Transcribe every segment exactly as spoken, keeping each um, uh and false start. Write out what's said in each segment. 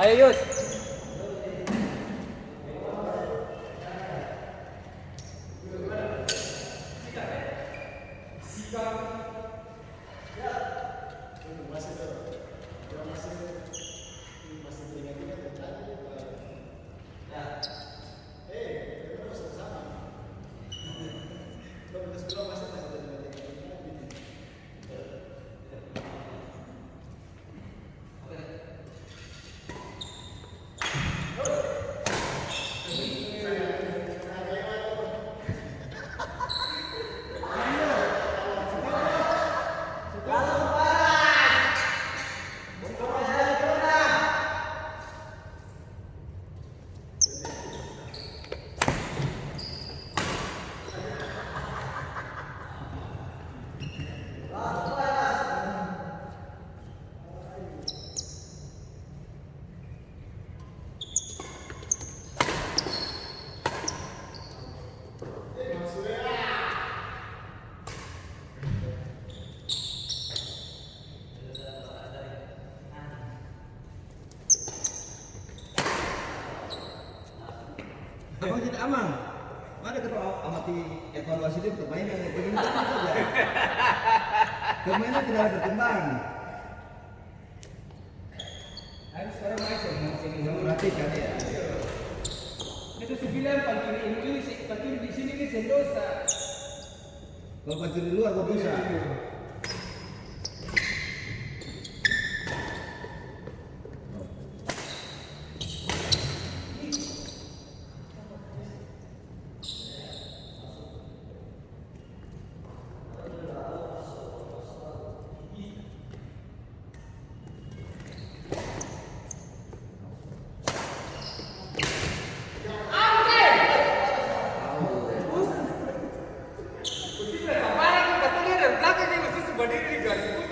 Ayo, Yus. Abang tidak aman. Mari kita amati evaluasi dia permainan yang begini saja. Permainan tidak ada berkembang. Harus orang main seng, seng, seng. Perhatikan ya. Beta su bilang, pancuri ini, ini se-, pancuri di sini ni seng dosa. Kalo pancuri di luar, baru dosa.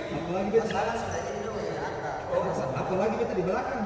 Apalagi beta, apalagi beta di belakang.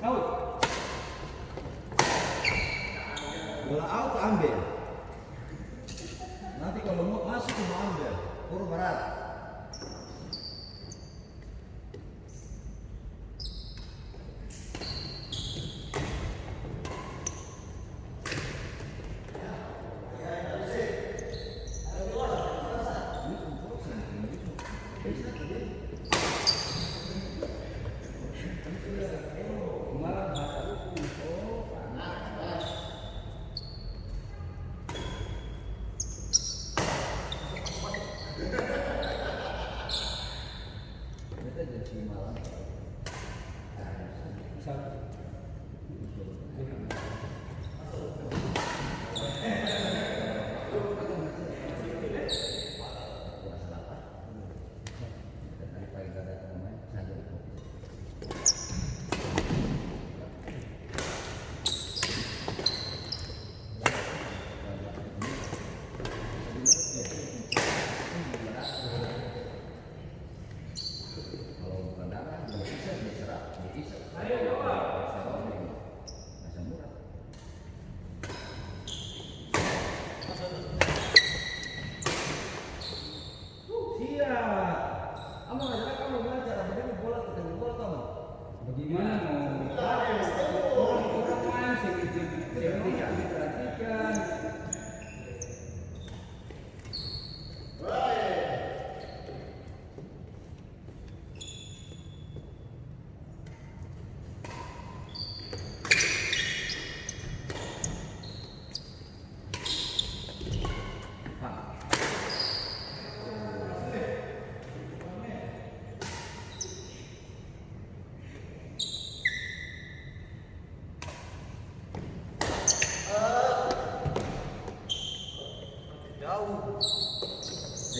Out. Bola out, ambe. Nanti kalo mo maso, mo ambe. Poro barat.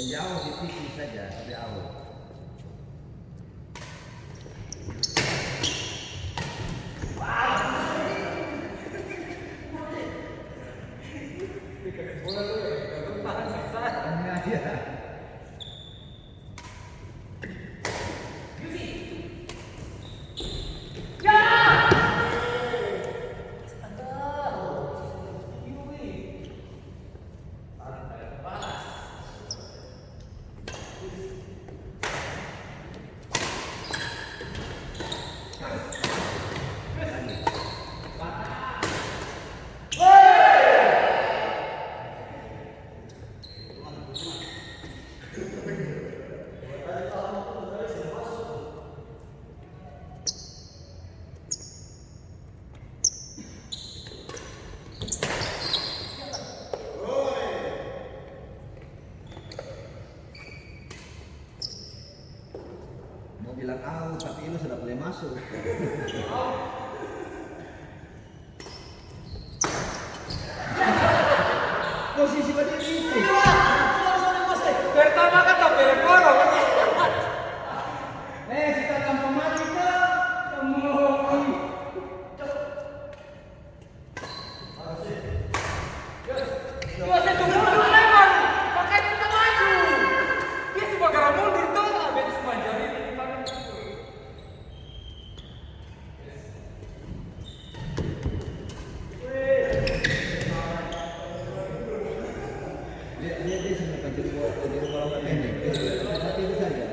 Jauh di T V saja, tapi out. Iya, iya. Mo bilang out, tapi Ilo su dapa lei maso. Posisi bagitu. Iya, sorry, sorry, bos, eh. Pertama kan tak pele poro. Eh, si tatang pamati ka? Kamu. Iya, saya tunggu dulu, lebar. Makanya kita maju. Dia su bagara mundur, tuh. Abis manjari di depan. Dia, dia, dia sini pancing buat, dia kalau nggak pendek, dia sini pancing saja.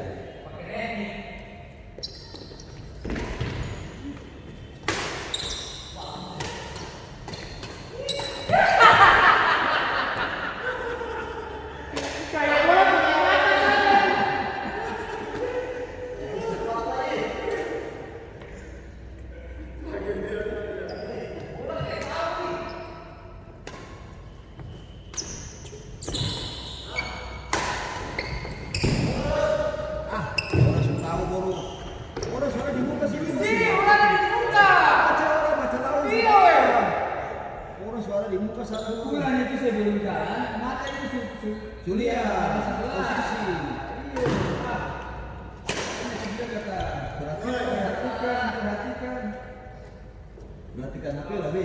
Ah, orang su tau, baru. Orang suara di muka sini, sini, orang di muka. Baca, orang baca tahu. Iya, weh. Orang suara di muka satu. Pukulan itu sebelum jalan, mata itu su, su, su lia. Posisi. Iya. Ah. Ini sudah kata. Perhatikan, perhatikan, perhatikan. Perhatikan apa lagi?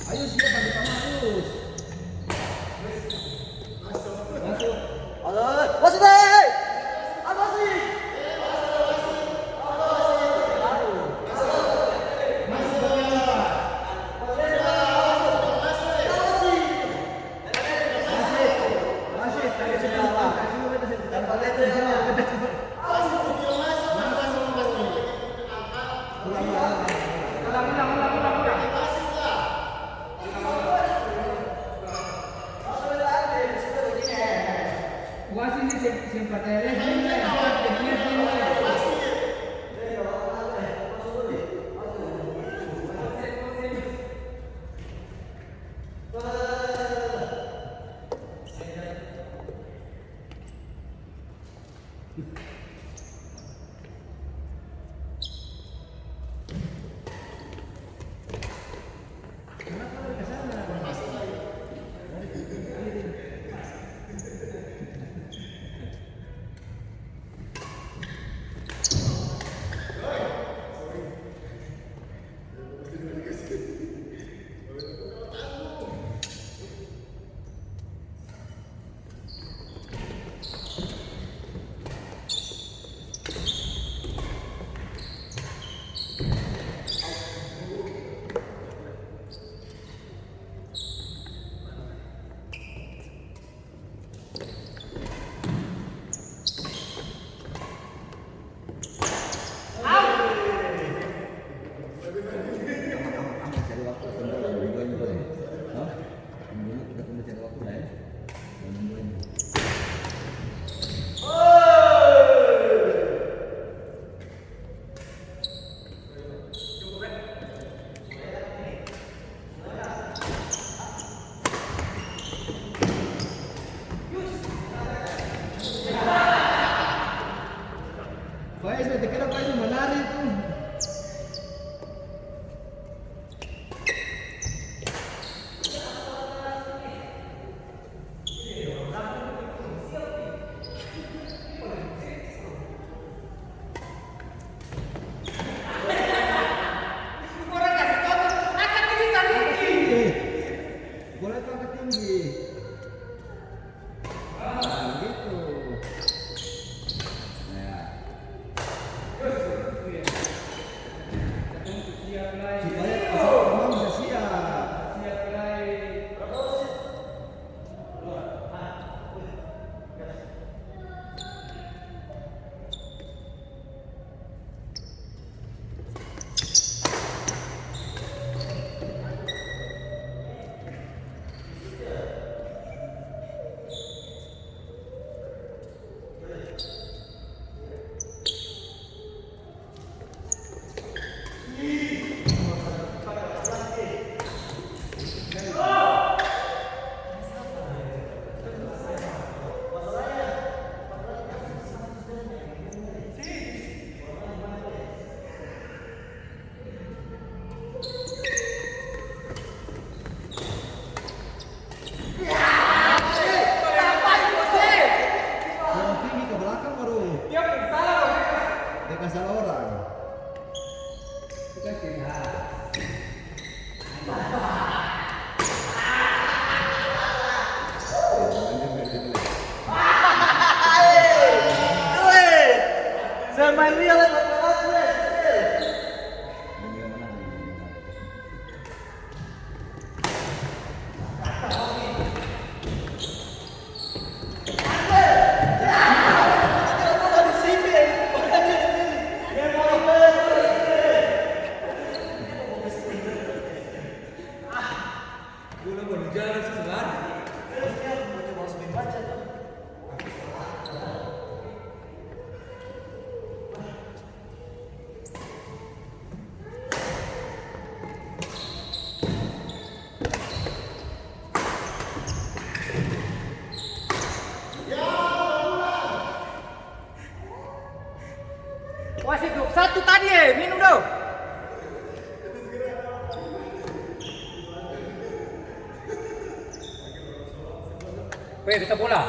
Ayo, siap, bantu sama, ayo. Masuk. Ayo, ayo, ayo. Masuk, hei, hei. Awas, hei. Wasit dua puluh satu tadi, eh, minum dong. Weh, bisa bola.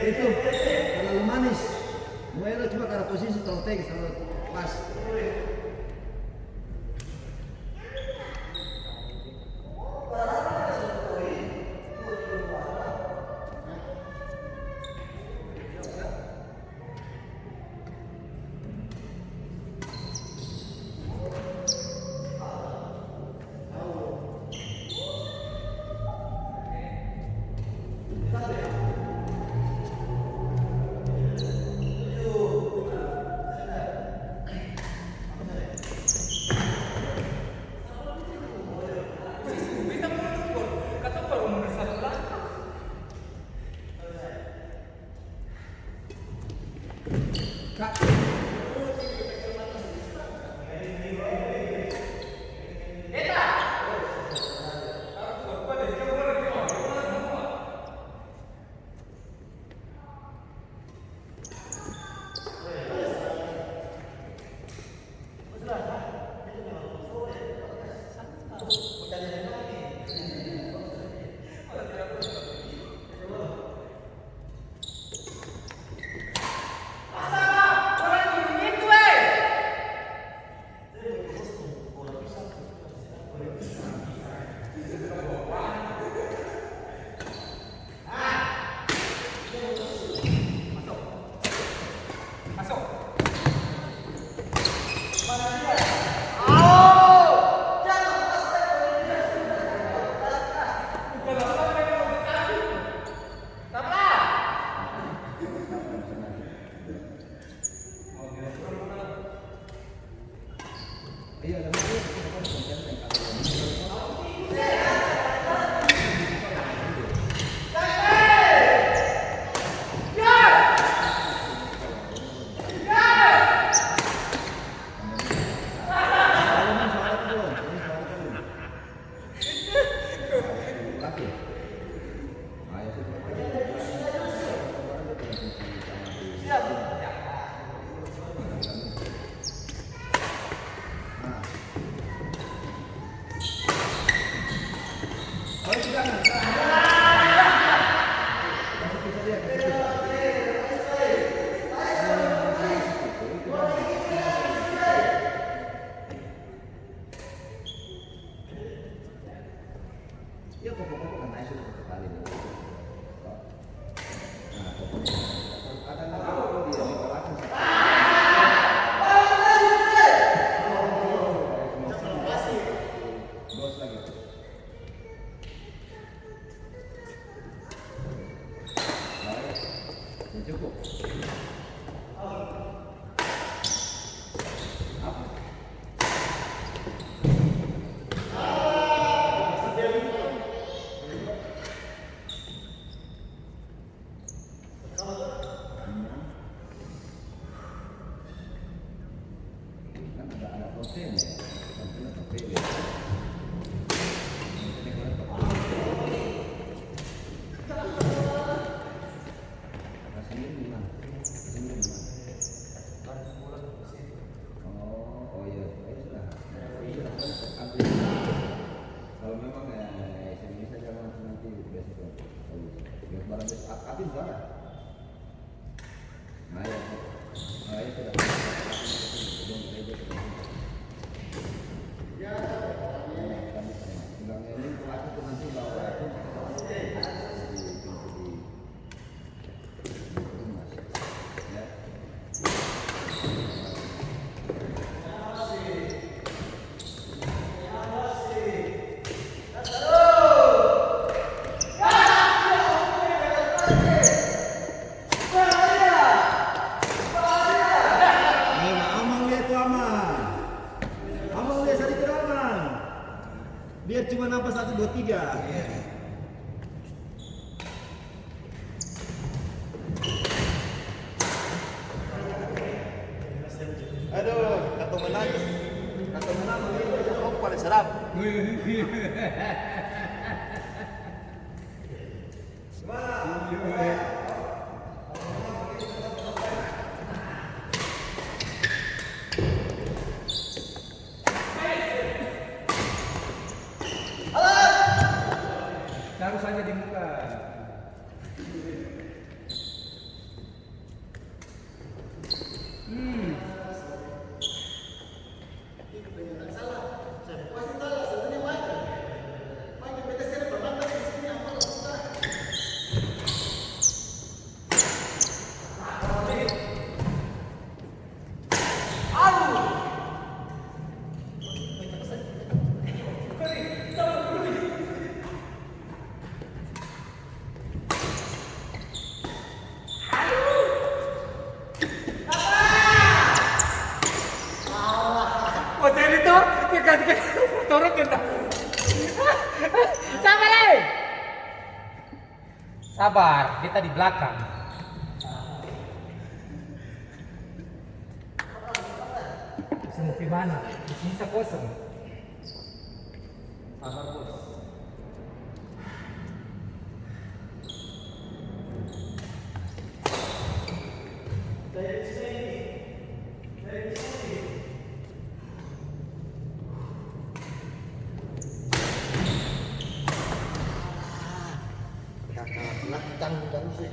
Itu terlalu manis. Mau enak cuma karena posisi terlalu tengah, terlalu pas. Konten ya, konten atau P W. Konten yang mana? Sendiri di mana? Sendiri di mana? Oh, oh iya, ayo sudah. Kalau memang, eh, S M S aja nanti, nanti besok ya. Bagus. Biar barang besok. Ak-, aktif sudah. Nah, ya. Nah, ya sudah. Ya, ya. Bilang ini pelatih tuh nanti bawa itu. Ayo, Amang lia tu, Amang. Amang lia sadiki, Amang. Biar cuma nampak satu, dua, tiga. Aduh, katong menang. Katong menang, katong paling sadap. Taruh saja di muka. Hmm. Oh, jadi to, dia kasih, kasih turun kita. Sabar, eh. Sabar, beta di blakang. Bisa mo pi mana? Di sini sa kosong. Sabar, Bos. Kakak, nah, tanggung, tanggung sih.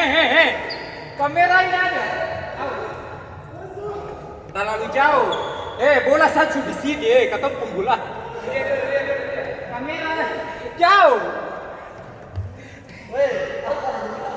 Eh, eh, eh. Kamera ini ada. Au. Talalu jao. Eh, bola satu di sini, eh, katong pung bola. Kamera. Jao. Weh.